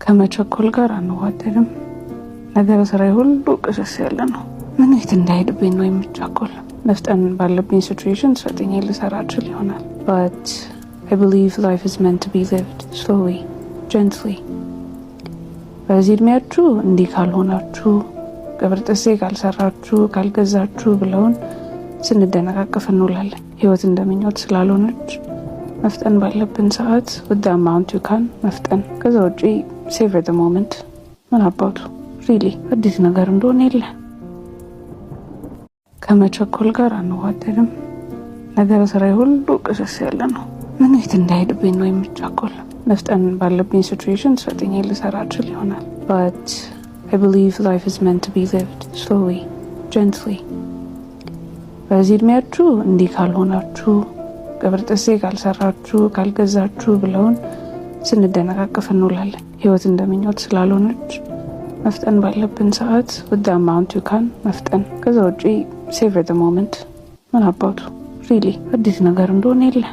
ከመቸኮል ጋር አንዋደድም። ነገረ ስራዬ ሁሉ ቅስስ ያለ ነው። ምን የት እንዳይሄድብኝ ነው የምቻኮል። መፍጠን ባለብኝ situation ፈጥኜ ልሰራ እችል ይሆናል። But I believe life is meant to be lived slowly, gently። በዚህ እድሜያችሁ እንዲህ ካልሆናችሁ፣ ቅብርጥሴ ካልሰራችሁ፣ ካልገዛችሁ ብለውን ስንደነቃቀፍ እንውላለን። ህይወት እንደምኞት ስላልሆነች መፍጠን ባለብን ሰዓት with the amount you can መፍጠን። ከዛ ውጪ savor the moment። ምን አባቱ really አዲስ ነገር እንደሆነ የለ። ከመቸኮል ጋር አንዋደድም። ነገረ ስራዬ ሁሉ ቅስስ ያለ ነው። ምን የት እንዳይሄድብኝ ነው የምቻኮል። መፍጠን ባለብኝ situation ፈጥኜ ልሰራ እችል ይሆናል። But I believe life is meant to be lived slowly, gently። በዚህ እድሜያችሁ እንዲህ ካልሆናችሁ፣ ቅብርጥሴ ካልሰራችሁ፣ ካልገዛችሁ ብለውን ስንደነቃቀፍ እንውላለን። ህይወት እንደምኞት ስላልሆነች መፍጠን ባለብን ሰዓት with the amount you can መፍጠን። ከዛ ውጪ savor the moment። ምን አባቱ really አዲስ ነገር እንደሆነ የለ።